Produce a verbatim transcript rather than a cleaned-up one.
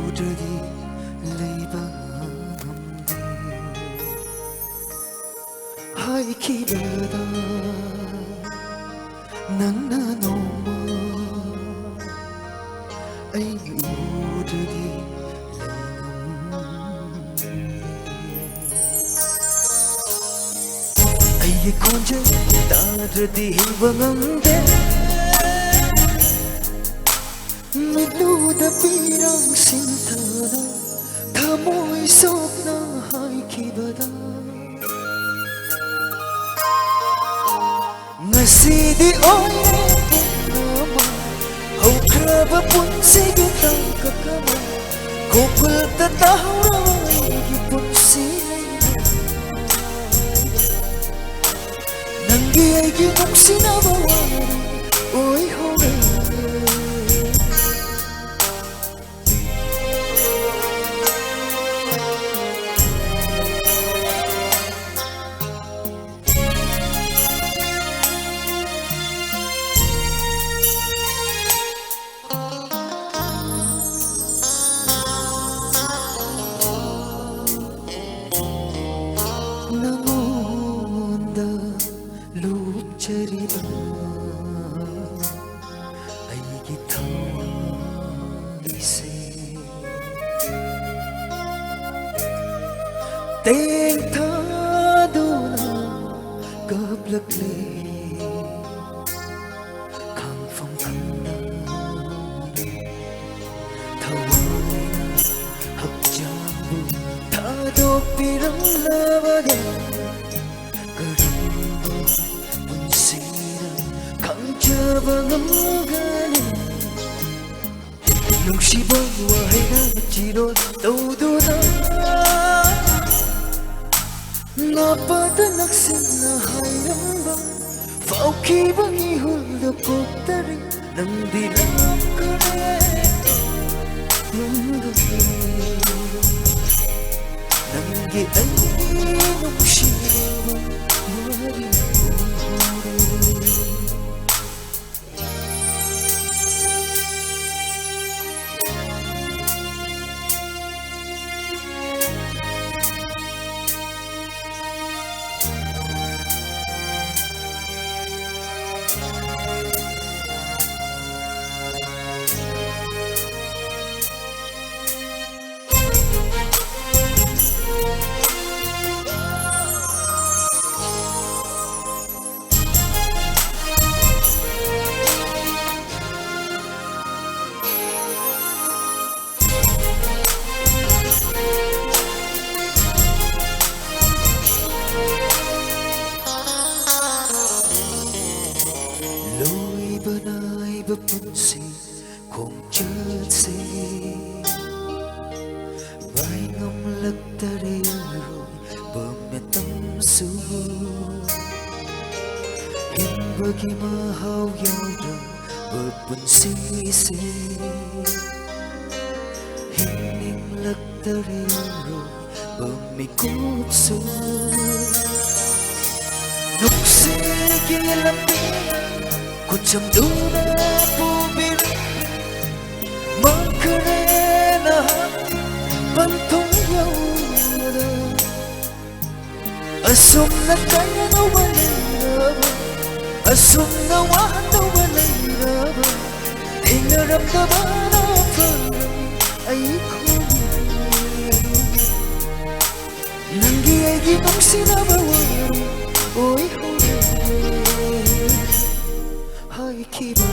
ꯎꯗ꯭ꯔꯗꯤ ꯂꯩꯕ ꯉꯝꯗꯦ ꯍꯥꯏꯈꯤꯕꯗ ꯅꯪꯅ ꯅꯣꯡꯃ ꯑꯩ ꯎꯗ꯭ꯔꯗꯤ ꯂꯩ ꯉꯝꯗꯦ꯫ ꯑꯩꯒꯤ ꯈꯣꯟꯖꯦꯜ ꯇꯥꯗ꯭ꯔꯗꯤ ꯍꯤꯡꯕ ꯉꯝꯗꯦ꯫ ꯃꯤꯠꯂꯨꯗ ꯄꯤꯔꯥꯡ ꯁꯤꯟꯊꯥꯅ ꯊꯃꯣꯏ ꯁꯣꯛꯅ ꯍꯥꯏꯈꯤꯕꯗ ꯉꯁꯤꯗꯤ ꯑꯣꯏꯔꯦ ꯄꯨꯝꯅꯃꯛ ꯍꯧꯈ꯭ꯔꯕ ꯄꯨꯟꯁꯤꯒꯤ ꯇꯥꯡꯀꯛ ꯑꯃ ꯈꯣꯡꯒꯨꯜꯗ ꯇꯥꯍꯧꯔꯕ ꯑꯩꯒꯤ ꯄꯨꯟꯁꯤ ꯂꯩꯔꯦ꯫ ꯅꯪꯒꯤ ꯑꯩꯒꯤ ꯅꯨꯡꯁꯤꯅꯕ ꯋꯥꯔꯤ ꯑꯣꯏꯍꯧꯔꯦ꯫ ꯅꯉꯣꯟꯗ ꯂꯨꯞꯆꯔꯤꯕ ꯑꯩꯒꯤ ꯊꯋꯥꯏꯁꯦ ꯇꯦꯡꯊꯥꯗꯨꯅ ꯀꯞꯂꯛꯂꯦ꯫ ꯈꯪꯐꯝ ꯈꯪꯗꯅ ꯊꯋꯥꯏꯅ ꯍꯛꯆꯥꯡꯕꯨ ꯊꯥꯗꯣꯛꯄꯤꯔꯝꯂꯕꯗꯤ ꯀꯔꯝꯕ ꯄꯨꯟꯁꯤꯅ ꯈꯪꯖꯕ ꯉꯝꯒꯅꯤ? ꯅꯨꯡꯁꯤꯕ ꯋꯥꯍꯩꯅ ꯆꯤꯔꯣꯜ ꯇꯧꯗꯨꯅ ꯅꯥꯄꯗ ꯅꯛꯁꯤꯟꯅ ꯍꯥꯏꯔꯝꯕ ꯐꯥꯎꯈꯤꯕ ꯏꯍꯨꯜꯗ ꯄꯣꯛꯇꯔꯤ ꯅꯪꯗꯤ ꯂꯥꯛꯈ꯭ꯔꯦ꯫ ꯅꯪꯒꯤ ꯑꯩꯒꯤ ꯅꯨꯡꯁꯤꯕ ꯋꯥꯔꯤ ꯑꯣꯏꯍꯧꯔꯦ꯫ ꯄꯨꯟꯁꯤ ꯈꯣꯡꯆꯠꯁꯦ ꯚꯥꯏ ꯉꯝꯂꯛꯇꯔꯦ ꯑꯔꯣꯏꯕ ꯃꯇꯝꯁꯨ꯫ ꯍꯤꯡꯕꯒꯤ ꯃꯍꯥꯎ ꯌꯥꯎꯗ꯭ꯔꯕ ꯄꯨꯟꯁꯤꯁꯦ ꯍꯤꯡꯅꯤꯡꯂꯛꯇꯔꯦ ꯑꯔꯣꯏꯕ ꯃꯤꯀꯨꯞꯁꯨ꯫ ꯅꯨꯡꯁꯤꯒꯤ ꯂꯝꯕꯤ ꯈꯨꯆꯝꯗꯨꯅ ꯄꯨꯕꯤꯔꯦ꯫ ꯃꯥꯡꯈ꯭ꯔꯦ ꯅꯍꯥꯛꯀꯤ ꯄꯟꯊꯨꯡ ꯌꯧꯔꯦ꯫ ꯑꯁꯨꯝꯅ ꯀꯥꯏꯅꯗꯧꯕ ꯂꯩꯔꯕ, ꯑꯁꯨꯝꯅ ꯋꯥꯍꯟꯗꯧꯕ ꯂꯩꯔꯕ, ꯊꯦꯡꯅꯔꯝꯗꯕꯅ ꯐꯔꯦ ꯑꯩꯈꯣꯏ꯫ ꯅꯪꯒꯤ ꯑꯩꯒꯤ ꯅꯨꯡꯁꯤꯅꯕ ꯋꯥꯔꯤ ꯑꯣꯏꯍꯧꯔꯦ꯫ ꯍꯥꯏꯈꯤꯕ